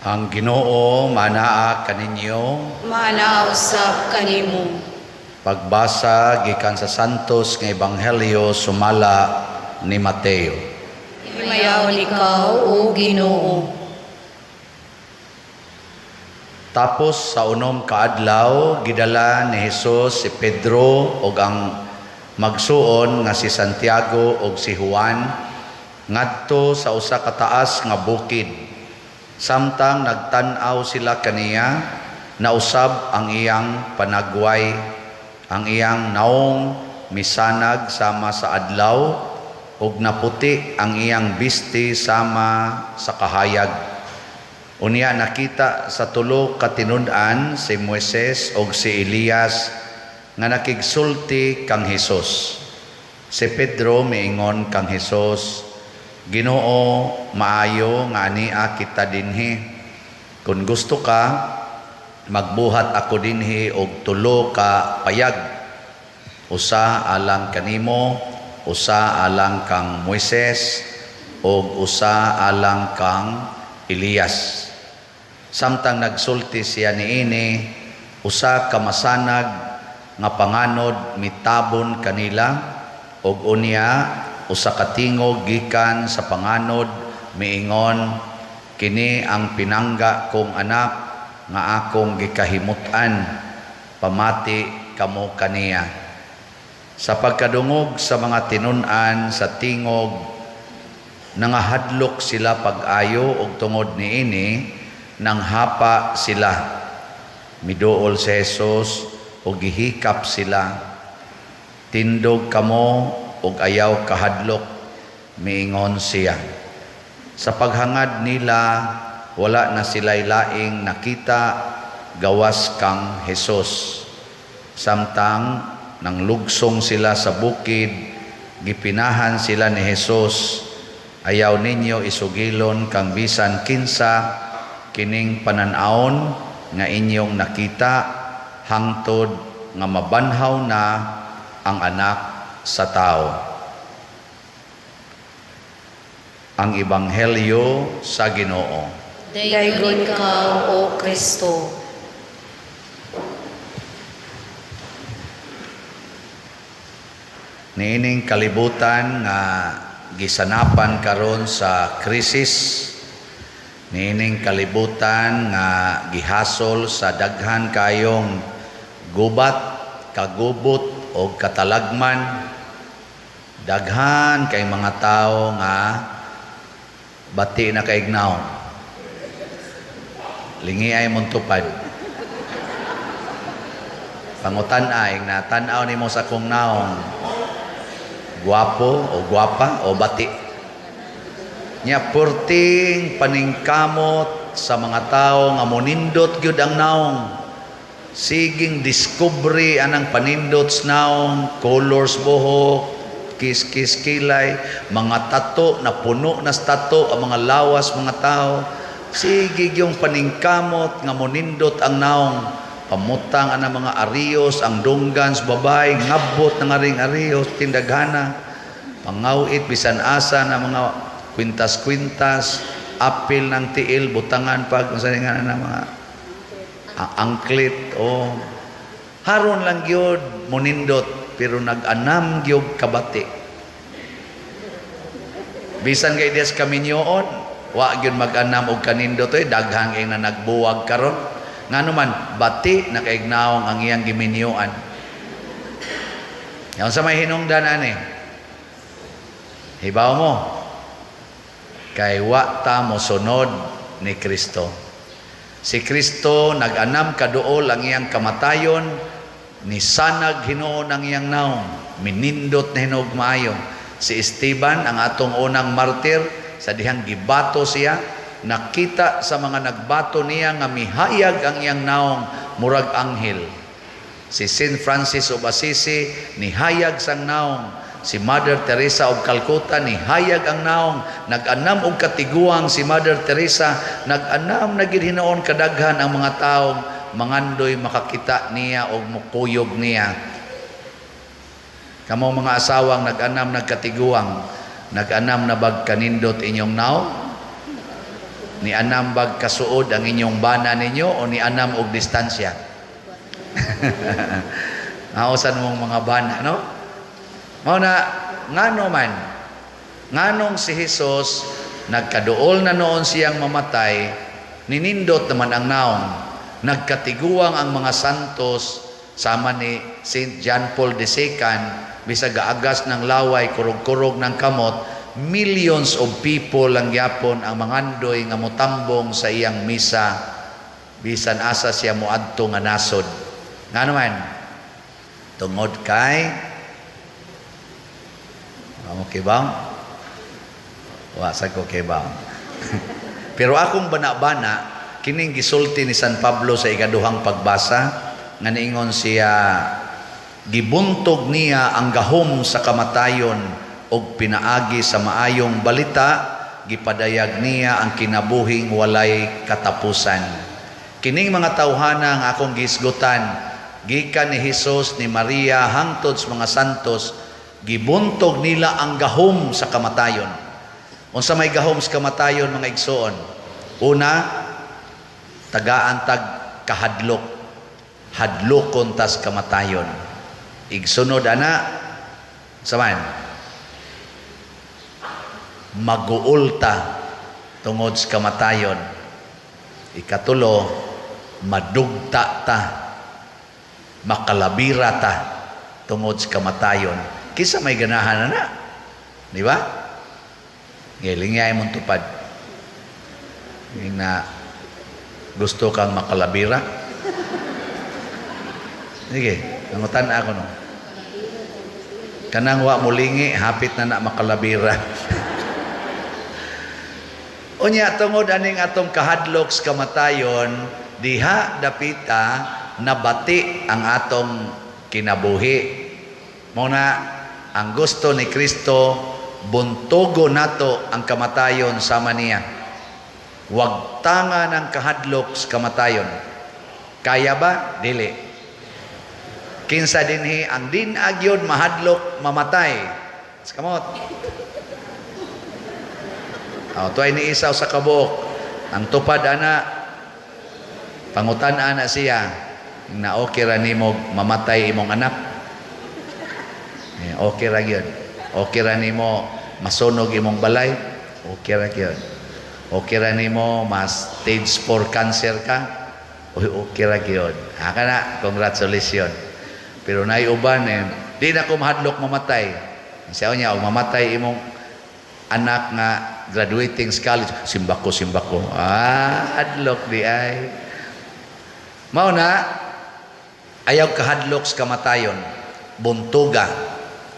Ang Ginoo manaa kaninyo. Maanaa usab kanimo. Pagbasa gikan sa Santos nga Ebanghelyo sumala ni Mateo. Himayaon ikaw, O Ginoo. Tapos sa 6 ka adlaw, gidala ni Hesus si Pedro ug ang magsuon nga si Santiago ug si Juan ngadto sa usa ka taas nga bukid. Samtang nagtan-aw sila kaniya, nausab ang iyang panagway, ang iyang naong misanag sama sa adlaw, ug naputi ang iyang bisti sama sa kahayag. Unya nakita sa tulo ka tinun-an si Moises ug si Elias nga nakigsulti kang Hesus. Si Pedro miingon kang Hesus, "Ginoo, maayo nga ania kita dinhi. Kung gusto ka, magbuhat ako dinhi og tulo ka payag. Usa alang kanimo, usa alang kang Moises, ug usa alang kang Elias." Samtang nagsulti siya niini, usa ka masanag nga panganod mitabon kanila, ug unya usa ka tingog gikan sa panganod miingon, "Kini ang pinangga kong anak nga akong gikahimut-an, pamati kamo kaniya." Sa pagkadungog sa mga tinun-an sa tingog, nangahadlok sila pag-ayo, og tungod niini nanghapa sila. Miduol si Jesus ug gihikap sila. "Tindog kamo ug ayaw kahadlok," miingon siya. Sa paghangad nila, wala na sila'y laing nakita gawas kang Jesus. Samtang nanglugsong sila sa bukid, gipinahan sila ni Jesus, "Ayaw ninyo isugilon kang bisan kinsa kining panan-awon nga inyong nakita hangtod nga mabanhaw na ang Anak sa Tao." Ang Ebanghelyo sa Ginoo. Daygon ikaw, O Kristo. Niining kalibutan nga gisanapan karon sa krisis, niining kalibutan nga gihasol sa daghan kayong gubat, kagubot o katalagman, daghan kay mga tao nga bati na kaignaw. Lingi ay mong tupad. Pangutan-ay na tan-aw nimo sa akong naong, gwapo o gwapa o bati? Nya purting paningkamot sa mga tao nga monindot gyud ang naong. Siging discovery anang panindot sa naong, colors buhok, kiss-kiss kilay, mga tato na puno na sa tato ang mga lawas mga tao. Sige yung paningkamot nga monindot ang naong. Pamutang ang mga ariyos, ang dunggan sa babay, ngabot na nga ring ariyos, tindaghana. Pangawit, bisan asa na mga kwintas-kwintas, apil ng tiil, butangan pag, unsa nga na mga angklit, o haron lang gyud monindot, pero nag-anam gyud kabati. Bisan kay des kaminyoon, wa gyud mag-anam og kanindot oy, daghang ing na nagbuwag karon. Ngano man, bati nakaignaong ang iyang giminyoan. Yan sa may hinungdan ani. Hibaw mo, kay wa ta mosunod ni Kristo. Si Kristo nag-anam kaduol ang iyang kamatayon, ni sanag hinuon ang iyang naong, minindot na hinuog maayo. Si Esteban, ang atong unang martir, sa dihang gibato siya, nakita sa mga nagbato niya nga mihayag ang iyang naong murag anghel. Si Saint Francis of Assisi nihayag sang naong. Si Mother Teresa of Calcutta nihayag ang naong. Nag-anam og katiguang si Mother Teresa, nag-anam na gid hinuon kadaghan ang mga taong mangandoy makakita niya og mukuyog niya. Kamo mga asawang nag-anam nagkatiguang, nag-anam na bag kanindot inyong naong? Ni anam bag kasuod ang inyong bana ninyo o ni anam og distansya? Nausan mong mga bana, no? Mao na, ngano man, nganong si Jesus nagkaduol na noon siyang mamatay, ninindot naman ang naong, nagkatiguang ang mga santos sama ni Saint John Paul II, bisag gaagas ng laway, kurog-kurog ng kamot, millions of people lang gyapon ang mangandoy nga motambong sa iyang misa bisan asa siya moadto nga nasod. Ngano man? Tungod kay mo kibaw? Wa sa ko kibaw. Pero akong bana-bana, kining gisulti ni San Pablo sa ikaduhang pagbasa nga niingon siya, gibuntog niya ang gahom sa kamatayon og pinaagi sa maayong balita gipadayag niya ang kinabuhing walay katapusan. Kining mga tawhana nga akong gihisgutan, gikan ni Hesus, ni Maria, hangtod sa mga santos, gibuntog nila ang gahom sa kamatayon. Unsa may gahom sa kamatayon, mga igsoon? Una, tagaan tag kahadlok. Hadlokon tas kamatayon. Igsunod ana, saman maguulta tungod sa kamatayon. Ikatulo, madugta ta, makalabira ta tungod sa kamatayon. Kinsa may ganahan na? Di ba? Ngiling mong tupad. Yung na gusto kang makalabira. Sige, nangutan ako, no. Kanang wa mulingi, hapit na na makalabira. Unya, tungod aning atong kahadlok sa kamatayon, diha dapita nabati ang atong kinabuhi. Mao na ang gusto ni Kristo, buntogo nato ang kamatayon sama niya. Wagtanga ng kahadlok sa kamatayon. Kaya ba? Dili. Kinsa dinhi ang din agyod mahadlok mamatay? Sa kamot. Oh, tuay ni isaw sa kabuok. Ang tupad ana, pangutan ana siya na okay ra nimo mamatay imong anak. Eh, okay ra gyud. Okay ra nimo masunog imong balay. Okay ra gyud. Okay ra nimo mas stage 4 cancer ka. Uy, okay ra gyud. Ha kana, congratulations. Pero naay uban eh, di na ko mahadlok mamatay. Siya niya, og mamatay imong anak nga graduating sa college, simbako, simbako. Ah, hadlok di ay. Mao na, ayaw kahadlok sa kamatayon, buntuga.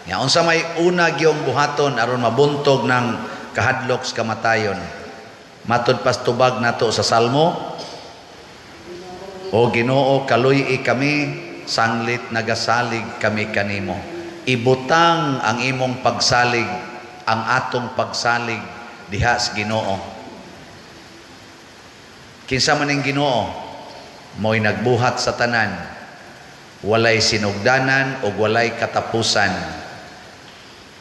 Ya, unsa may una gyong buhaton aron mabuntog ng kahadlok sa kamatayon? Matud pas tubag nato sa Salmo, "O Ginoo, kaluy-i kami sanglit nagasalig kami kanimo." Ibutang ang imong pagsalig, ang atong pagsalig diha sa Ginoo. Kinsa man ning Ginoo? Mo'y nagbuhat sa tanan. Walay sinugdanan o walay katapusan.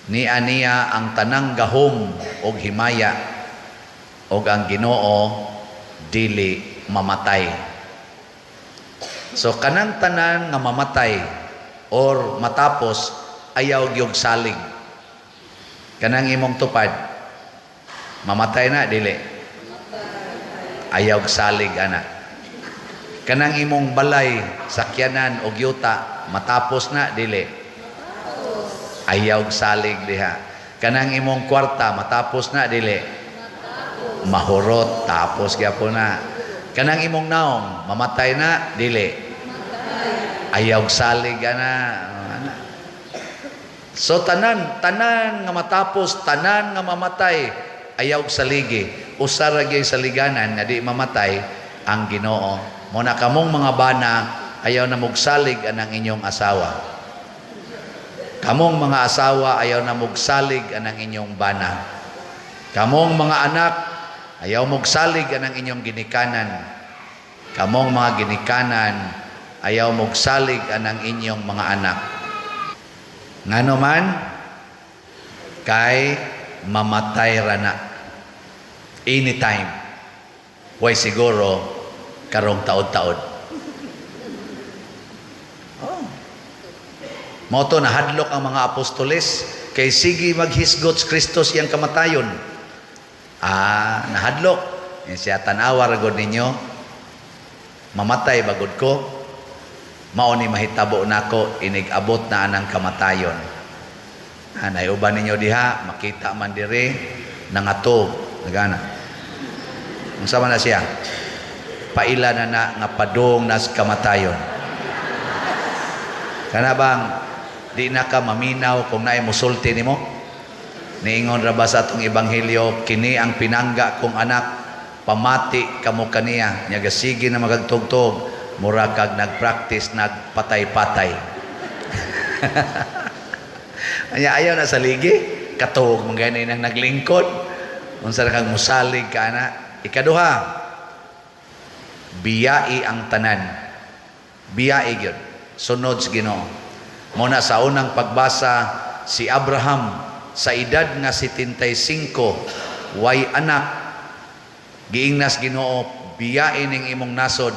Nia niya ang tanang gahom og himaya, og ang Ginoo dili mamatay. So kanang tanan nga mamatay or matapos, ayaw gyud salig. Kanang imong tupad, mamatay na, dili? Ayaw salig ana. Kanang imong balay, sakyanan og yuta, matapos na, dili? Ayaw salig diha. Kanang imong kwarta, matapos na, dili? Mahurot, tapos gyapon na. Kanang imong naong, mamatay na, dili? Ayaw salig ana. Ana. So tanan, tanan nga matapos, tanan nga mamatay, ayaw saligi. Usa ra gyud saliganan nga di mamatay, ang Ginoo. Mao na kamong mga bana, ayaw na mugsalig anang inyong asawa. Kamong mga asawa, ayaw na mugsalig anang inyong bana. Kamong mga anak, ayaw mugsalig anang inyong ginikanan. Kamong mga ginikanan, ayaw mugsalig anang inyong mga anak. Ngano man? Kay mamatay ra na. Anytime. Way siguro karong taod-taod. Oh. Mao to nahadlok ang mga apostoles kay sige maghisgot si Kristo iyang kamatayon. Ah, nahadlok. Yan siya, "Tan-awa ra gud ninyo. Mamatay ba gud ko? Mao ni mahitabo nako inig abot na anang kamatayon." Anay uban ninyo diha, makita man dire nangatog, nagana. Unsa man na siya? Paila na na nga padong nas kamatayon. Kana bang di na ka maminaw kung naay musulti nimo? Niingon ra ba sa atong ebanghelyo, "Kini ang pinangga kong anak, pamati kamo kaniya." Nya gasige na magagtugtog, mura kag nagpractice nagpatay-patay. Anya ayaw na sa ligi, katog man gani nang naglingkod. Unsa ra kang musalig ka ana. Ikaduha, biyai ang tanan. Biyai gyud. Sunod sa Ginoo. Mao na sa unang pagbasa, si Abraham sa edad nga 75, way anak, giingnas Ginoo, "Biyai ning imong nasod.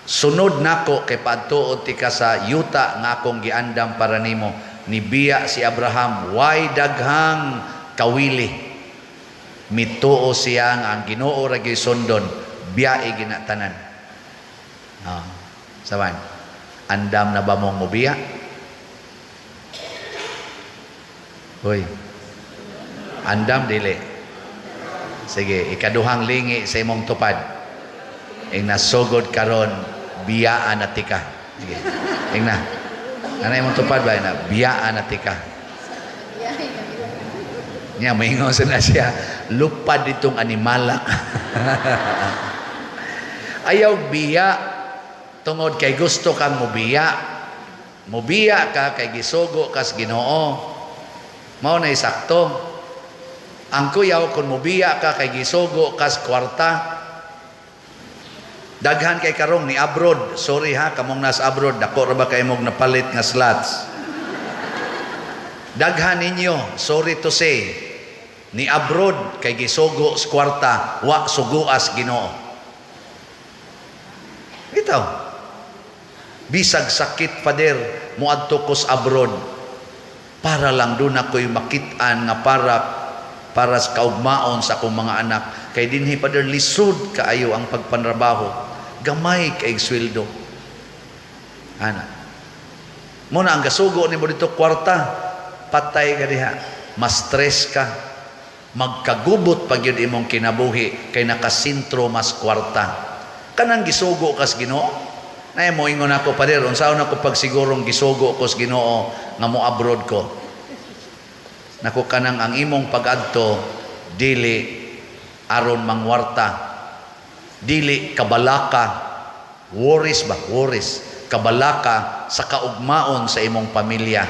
Sunod nako kay paadtuon tika sa yuta nga akong giandam para nimo." Nibiya si Abraham, way daghang kawili. Mituo siya nga ang Ginoo ra gyud sundon, biyai gina tanan. Ah, saban. Andam na ba mong mobiya? Hoy. Andam dili? Sige, ikaduhang lingi sa imong tupad. Ing nasugod karon, biyaan na tika. Sige. Ing na. Ano imong tupad ba na? Biyaan na tika. Nya maingon sa na siya, "Lupad itong animala." Ayaw biya tungod kay gusto kang mubiya. Mubiya ka kay gisugo kas Ginoo. Mao na sakto. Ang kuyaw kung mubiya ka kay gisugo kas kwarta. Daghan kay karong ni abroad. Sorry ha, kamong nas abroad, dako ra ba kay mog napalit nga slots? Daghan ninyo, sorry to say, ni abroad kay gisugo sa kwarta, wa suguas Ginoo. Bitaw. "Bisag sakit, Father, muadto ko sa abroad para lang doon ako'y makit-an nga para para sa kaugmaon sa akong mga anak. Kay dinhi, Father, lisod kaayo ang pagpanrabaho. Gamay kay sweldo." Ana. Muna ang gasugo nimo dito kwarta, patay ka diha. Mas stress ka. Magkagubot pag yun imong kinabuhi kay nakasintro mas kwarta. Kanang gisugo kas Ginoo. Nay mo ingon ako, "Pader, unsaon ako pagsigurong gisugo ko sa Ginoo nga mo abroad ko?" Nako, kanang ang imong pagadto dili aron mangwarta. Dili kabalaka, worries ba? Worries. Kabalaka sa kaugmaon sa imong pamilya.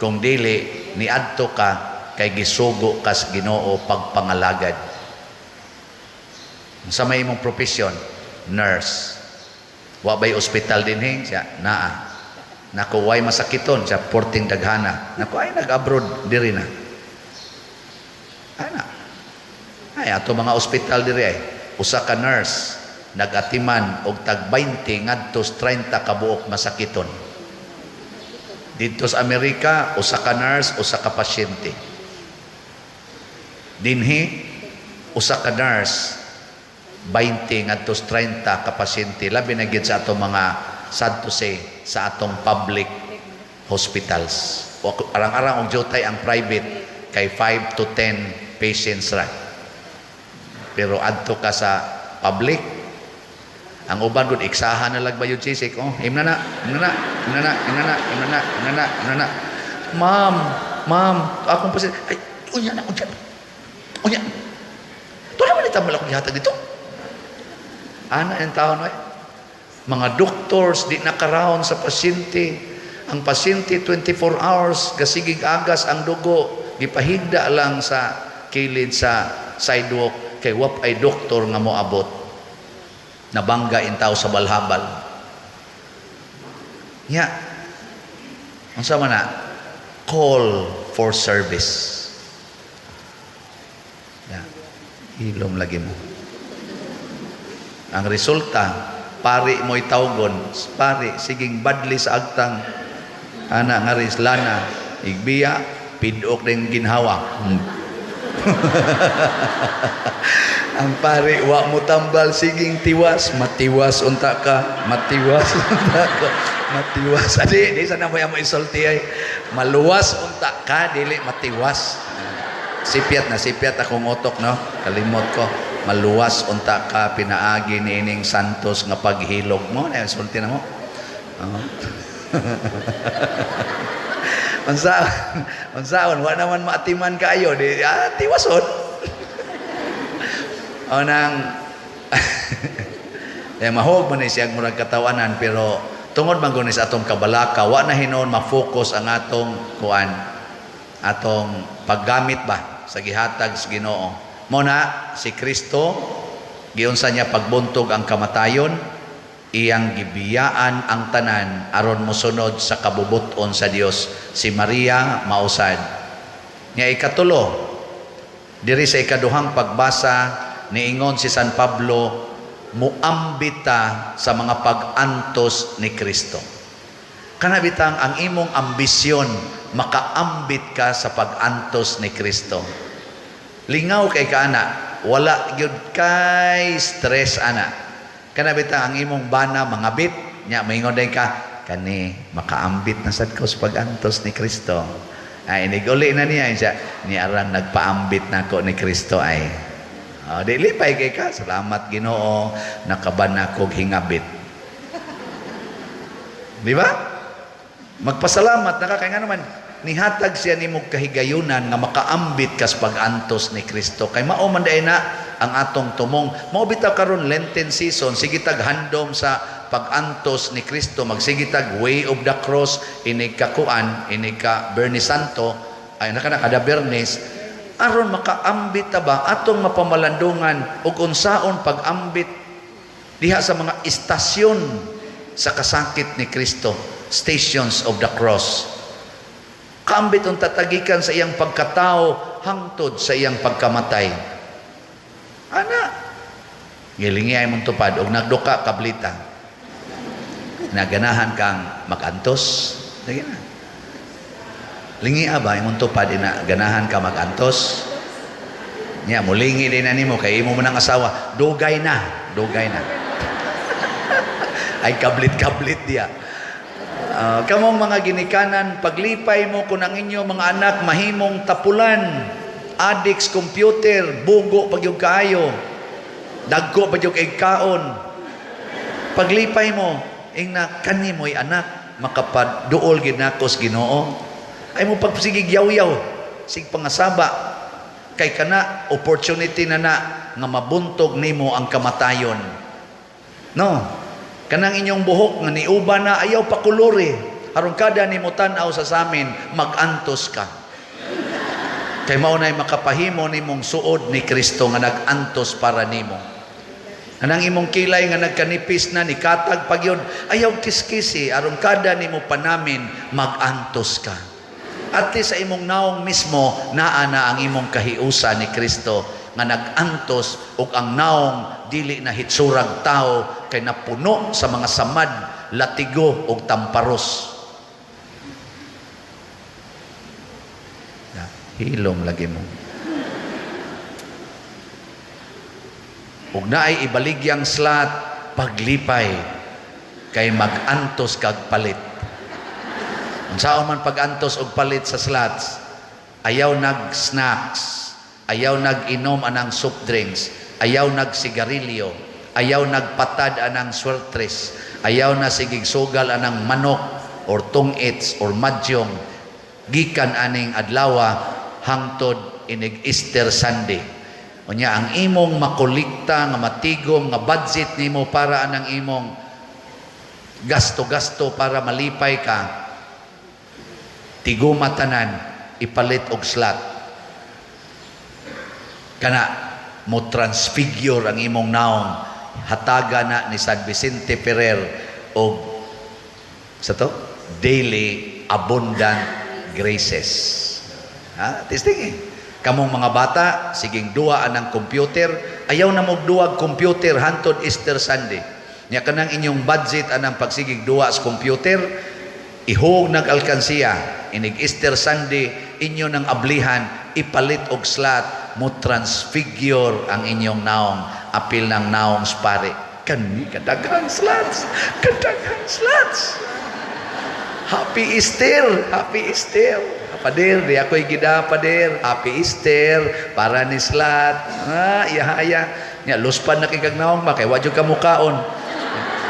Kung dili niadto ka kay gisugo kas Ginoo pagpangalagad. Sa may imong profession, nurse. Wa bay ospital dinhi? Siya, naa. Nako, way masakiton? Siya, porting daghana. Nako, ay nag-abroad diri na. Ana. Ay ato mga ospital diri ay usa ka nurse nagatiman og tag 20 ngadto 30 ka buok masakiton. Dito sa Amerika, usa ka nurse, usa ka pasyente. Dinhi, usa ka nurse, 20 ngadto 30 ka pasyente, labi na gid sa atong mga, sad to say, sa atong public hospitals. O arang-arang og jutay ang private kay 5 to 10 patients ra. Pero adto ka sa public, ang uban gud iksahan na lag bayod sisik. "Oh, imna na, imna na, imna na, imna na, imna na, imna na, imna na. Ma'am, ma'am, akong pasyente." "Ay, unya na, unya. Unya. Ito naman itamal akong gihatag dito." Ana ang taon ay. Mga doctors di nakaround sa pasyente. Ang pasyente 24 hours gasigig agas ang dugo, gipahigda lang sa kilid sa sidewalk kay wap ay doktor nga moabot. Nabangga in tao sa balhabal. Nya. Unsa man na? Call for service. Ya. Hilom lagi mo. Ang resulta, pari mo'y tawgon, pari, siging badli sa agtang, ana nga ris lana, igbiya, pidok din ginhawa. Ang pari, wa mo tambal, siging tiwas, matiwas unta ka, matiwas unta ka, matiwas. Adi, di sana mo mo isulti ay, maluwas unta ka, dili matiwas. Sipyat na, sipyat akong utok, no? Kalimot ko. Maluwas unta ka, pinaagi ni ining santos nga paghilog mo. Na, sulti na mo. Oo. Unsaon, unsaon, wa naman maatiman kaayo, di, tiwason. O nang, eh, mahog man ni siya murag katawanan, pero tungod man gud ni sa atong kabalaka, wa na hinuon ma-focus ang atong kuan, atong paggamit ba sa gihatag sa Ginoo. Mo na si Kristo giunsa niya pagbuntog ang kamatayon, iyang gibiyaan ang tanan aron mosunod sa kabubut-on sa Dios. Si Maria mausad. Nya ikatulo, diri sa ikaduhang pagbasa, niingon si San Pablo, muambita sa mga pag-antos ni Kristo. Kana bitang ang imong ambisyon, makaambit ka sa pag-antos ni Kristo. Lingaw kay ka ana, wala gyud kay stress ana. Kana bitang ang imong bana mangabit, nya maingon din ka, kani makaambit na sad ko sa pag-antos ni Kristo. Ay iniguli na niya siya, ni aran nagpaambit nako ni Kristo ay. Oh, di lipay kay ka, salamat Ginoo, nakaban na kog hingabit. Di ba? Magpasalamat na ka kay nga naman nihatag siya nimo kahigayunan nga makaambit kas pag-antos ni Kristo. Kay mao man diay na ang atong tumong. Mao bitaw karon Lenten season, sige tag handom sa pag-antos ni Kristo, magsige tag Way of the Cross, inig ka kuan, inig ka Bernes Santo, ay naka na kada Bernes, aron makaambit ta ba atong mapamalandungan ug unsaon pag-ambit diha sa mga istasyon sa kasakit ni Kristo, stations of the cross. Kaambit unta tagikan sa iyang pagkatao hangtod sa iyang pagkamatay. Ana, gilingi ay mong tupad og nagduka kablita. Naganahan kang magantos. Sige na. Lingi ba imong tupad ina ganahan ka magantos? Nya mulingi din na nimo kay imo man ang asawa. Dugay na, dugay na. Ay kablit-kablit diya. Kamong mga ginikanan, paglipay mo kung ang inyo mga anak mahimong tapulan, addicts computer, bugo pag yung kaayo, dagko pag yung kaon. Paglipay mo, ingna kani mo'y anak, makapaduol gid nako sa Ginoo. Ay mo pagsigig yaw-yaw, sig pangasaba, kay kana opportunity na na nga mabuntog nimo ang kamatayon. No. Kanang inyong buhok nga niuba na ayaw pakulori. Aron kada nimo tan-aw sa samin, magantos ka. Kay mao nay makapahimo nimong suod ni Kristo nga nag-antos para nimo. Kanang imong kilay nga nagkanipis na nikatag pagyud, ayaw kiskisi aron kada nimo panamin magantos ka. At least sa imong naong mismo naa na ang imong kahiusa ni Kristo nga nag-antos ug ang naong dili na hitsurag tao kay napuno sa mga samad, latigo ug tamparos. Ya, hilom lagi mo. Ug naay ibaligyang slat paglipay kay mag-antos kag palit. Unsaon man pag-antos og palit sa slots, ayaw nag-snacks, ayaw nag-inom anang soft drinks, ayaw nagsigarilyo, ayaw nagpatad anang swertres, ayaw na sigig sugal anang manok or tungits or madyong, gikan aning adlawa hangtod inig Easter Sunday. Unya ang imong makolekta nga matigom nga budget nimo para anang imong gasto-gasto para malipay ka, tiguma tanan ipalit og slot. Kana mo transfigure ang imong naong, hataga na ni San Vicente Ferrer og sa to daily abundant graces. Ha, testing eh. Kamong mga bata, siging duwa anang computer, Ayaw na mo'g duwag computer hantod Easter Sunday. Nya kanang inyong budget anang pagsigig duwa sa computer, ihog nag alkansiya. Inig Easter Sunday, inyo nang ablihan, ipalit og slot, mo transfigure ang inyong naong, apil ng naong pare. Kani kadaghang slots, kadaghang slots. Happy Easter! Happy Easter! Pader, di ako'y gida, pader. Happy Easter, para ni slot. Ah, iya. Nya, luspan na kay kag naong ba, kay wa jud ka mukaon.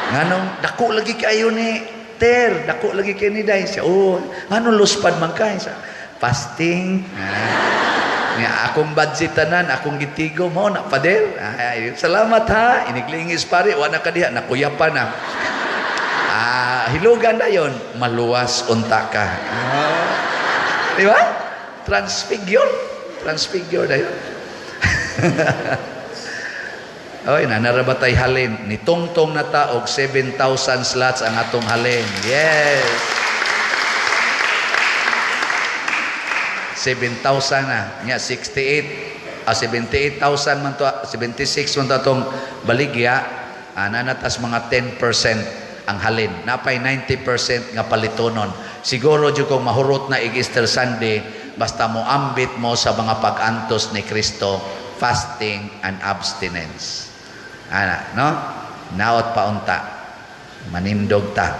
Nganong, dako lagi kayo ni Ter, dako lagi kayo ni Day. Siya, oh, nganong luspad man kay? Siya, fasting. Ah. Nga, akong budget tanan, akong gitigo mo na, pader. Ay, salamat ha. Iniglingis pare, wa na ka diha, nakuyapan na. Ah, hilugan na yon, maluwas unta ka. Ah. Di ba? Transfigure. Transfigure na yun. Oy, nanarabatay halin. Nitungtong na ta og 7,000 slots ang atong halin. Yes. 7,000 na. Nya 68, 78,000 man to, 76 man to atong baligya. Nanatas mga 10% ang halin. Napay 90% nga palitonon. Siguro jud kung mahurot na ig Easter Sunday, basta mo ambit mo sa mga pag-antos ni Kristo, fasting and abstinence. Ana, no? Naot paunta. Manindog ta.